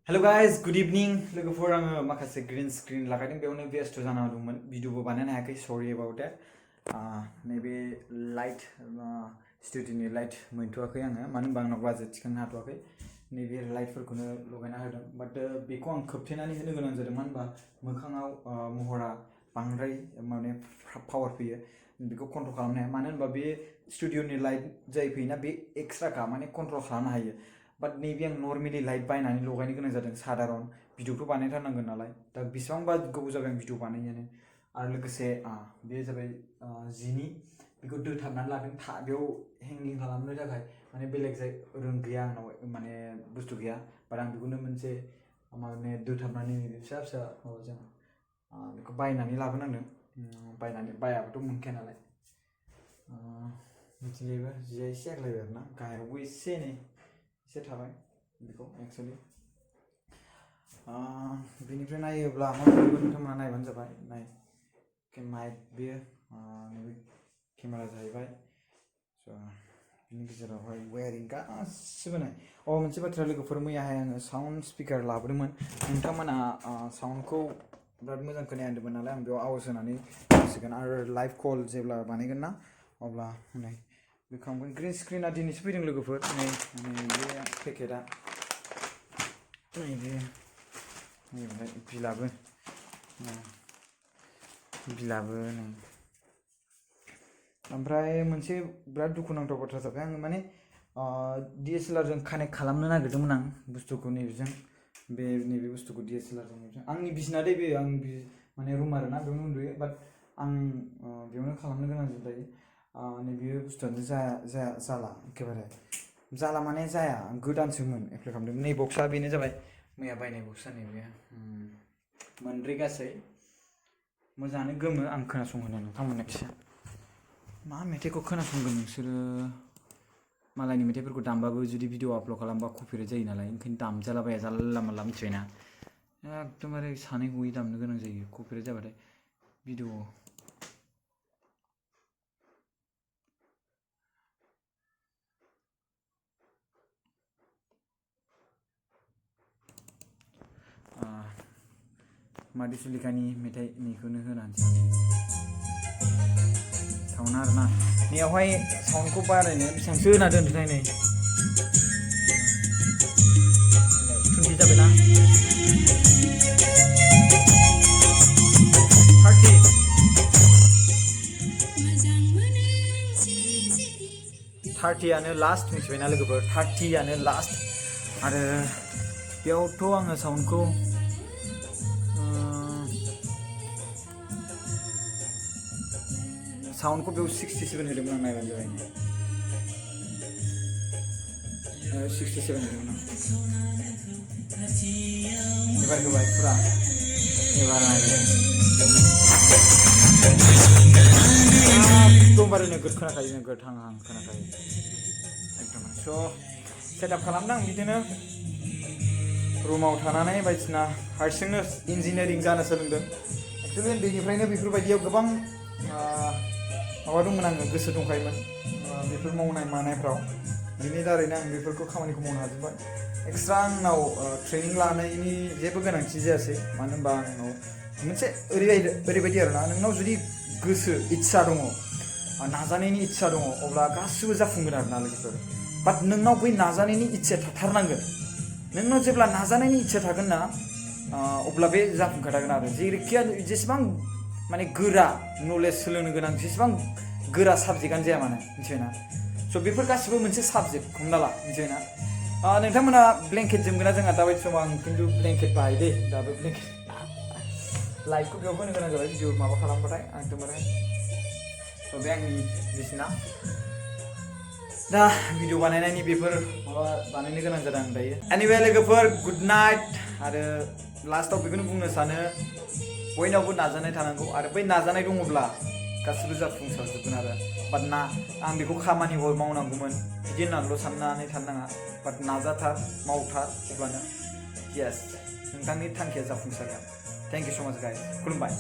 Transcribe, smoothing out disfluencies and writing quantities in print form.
hello guys good इवनिं लोगोफोर आङो माखासे ग्रीन स्क्रीन लागायदों बेयावनो बेस्थ' जाना दंमोन भिडिअबो बानायनो हायाखै सरि अबाउट दैट नैबे लाइट स्टुडिय'नि लाइट मोनथ'वाखै आङो मानो होनबा आंनाव बाजेट थिखांनो हाथ'वाखै नैबे लाइटफोरखौनो लगायना होदों बाट बेखौ आं खोबथेनानै होनो गोनां जादों मानो होनबा मोखाङाव महरा बांद्राय माने पावार फैयो बेखौ कन्ट्रल खालामनो हाया मानो होनबा बे स्टुडिय'नि लाइट जाय फैयोना बे एक्सट्राखा माने कन्ट्रल खालामनो हायो बाट नैबे आं नर्मेलि लाइट बायनानै लगायनो गोनां जादों साधारन भिडिअ'थ' बानायथारनांगोन नालाय दा बेसेबांबा गोबाव जाबाय आं भिडिअ बानायनायानो आरो लोगोसे बे जाबाय जिनि बेखौ दोथाबनानै लादों बेयाव हेंगिं खालामनो थाखाय माने बेलेग गैया आंनाव माने बुस्थु गैया बाट आं बेखौनो मोनसे माने दोथाबनानै फिसा फिसा माबाजों बेखौ बायनानै लाबोनांदों बायनानै बायाबाथ' मोनखाया नालाय मिथिलायबा जिया एसे आग्लायबाय आरोना गाहायावबो एसे थाबाय बेखौ एक्सुवेलि बेनिफ्राय नायोब्ला माबायदि नोंथांमोना नायबानो जाबाय माइक बेयो नैबे केमेरा जाहैबाय स' बिनि गेजेरावहाय वायारिं गासिबो नाय मोनसे बाथ्रा लोगोफोर मैयाहाय आङो साउन्ड स्पिकार लाबोदोंमोन नोंथांमोना साउन्डखौ बिराद मोजां खोनाया होनदोंमोन नालाय आं बेयाव आवाज होनानै होसिगोन आरो लाइभ कल जेब्ला बानायगोन ना अब्ला नै बे खालामगोन ग्रीन स्क्रिना दिनैसो फैदों लोगोफोर नै बे पेकेटआ नैबे बिलाबो नै ओमफ्राय मोनसे बिराद दुखुनांथाव बाथ्रा जाबाय आङो माने DSLR जों कानेक्ट खालामनो नागिरदोंमोन आं बुस्थुखौ नैबेजों नैबे बुस्थुखौ DSLR जों नैबेजों आंनि बिसिना दै बे आं माने रुम आरोना बेयावनो उन्दुयो बाट आं बेयावनो खालामनो गोनां जायो नैबे बुस्थुआनो जाला एखेबारे जाला माने जाया गोदानसोमोन एप्लाइ खालामदों नै बक्सआ बेनो जाबाय मैया बायनाय बक्सआ नैबे मोनब्रै गासै मोजाङानो गोमो आं खोनासंहोनो नोंथांमोननो एसे मा मेथाइखौ खोनासंगोन नोंसोरो मालायनि मेथाइफोरखौ दामबाबो जुदि भिडिअ आपल'ड खालामबा कपिराइट जायो नालाय ओंखायनो दामजालाबाया जानला मानला मिथिबायना एकदमबारे सानै हयै दामनो गोनां जायो कपिराइट जाबाथाय भिडिअ मादि सुलिकानि मेथाइनिखौनो होनानैसै साउन्डआ आरोना बेयावहाय साउन्डखौ बारायनो बेसेबांसो होना दोनदोंथाय नै 20 जाबायना 30आनो लास्ट मिथिबायना लोगोफोर 30आनो लास्ट आरो बेयावथ' आङो साउन्डखौ बेयाव 67 होदोंमोन आं नायबानो जाबाय 67 होदोंमोन आं एबार होबाय फुरा एबार एकदमबारे नोगोद खोनाखायो नोगोद हां खोनाखायो एकदम स' सेटआप खालामदों बिदिनो रुमाव थानानै बायदिसिना हारसिंनो इन्जिनियारिं जानो सोलोंदों एक्सुवेलि बेनिफ्रायनो बेफोरबायदियाव गोबां माबा दंमोन आङो गोसो दंखायोमोन बेफोर मावनाय मानायफ्राव बिनि दारैनो आं बेफोरखौ खामानिखौ मावनो हाजोब्बाय एक्सट्रा आंनाव ट्रेनिं लानायनि जेबो गोनांथि जायासै मानो होनबा आंनाव मोनसे ओरैबायदि आरोना नोंनाव जुदि गोसो इच्छा दङ नाजानायनि इच्छा दङ अब्ला गासिबो जाफुंगोन आरोना लोगोफोर बाट नोंनाव बै नाजानायनि इच्छाया थाथारनांगोन नोंनाव जेब्ला नाजानायनि इच्छा थागोन ना अब्ला बे जाफुंखाथारगोन आरो जेरैखिया जेसेबां माने गोरा नलेज सोलोंनो गोनां जेसेबां गोरा साबजेक्टआनो जाया मानो मिथिबायना स' बेफोर गासिबो मोनसे साबजेक्ट हमना ला मिथिबायना नोंथांमोना ब्लेंकेट जोमगोना जोंहा दाबायदि समाव आं खिन्थु ब्लेंकेट बाहायो दे दाबो ब्लेंकेट लाइटखौ बेयाव होनो गोनां जाबाय भिडिअ माबा खालामबाथाय एकदमबारे स' बे आंनि बिसिना दा भिडिअ बानायनायनि बेफोर माबा बानायनो गोनां जादों आं दायो एनिवे लोगोफोर गुड नाइट आरो लास्टआव बेखौनो बुंनो सानो बयनावबो नाजानाय थानांगौ आरो बै नाजानाय दङब्ला गासिबो जाफुंसारजोबगोन आरो बाट आं बेखौ खामानिबो मावनांगौमोन बिदि होननानैल' साननानै थानो नाङा बाट नाजाथार मावथार अब्लानो येस नोंथांनि थांखिया जाफुंसारगोन थेंक इउ स' माच गाइस खुलुमबाय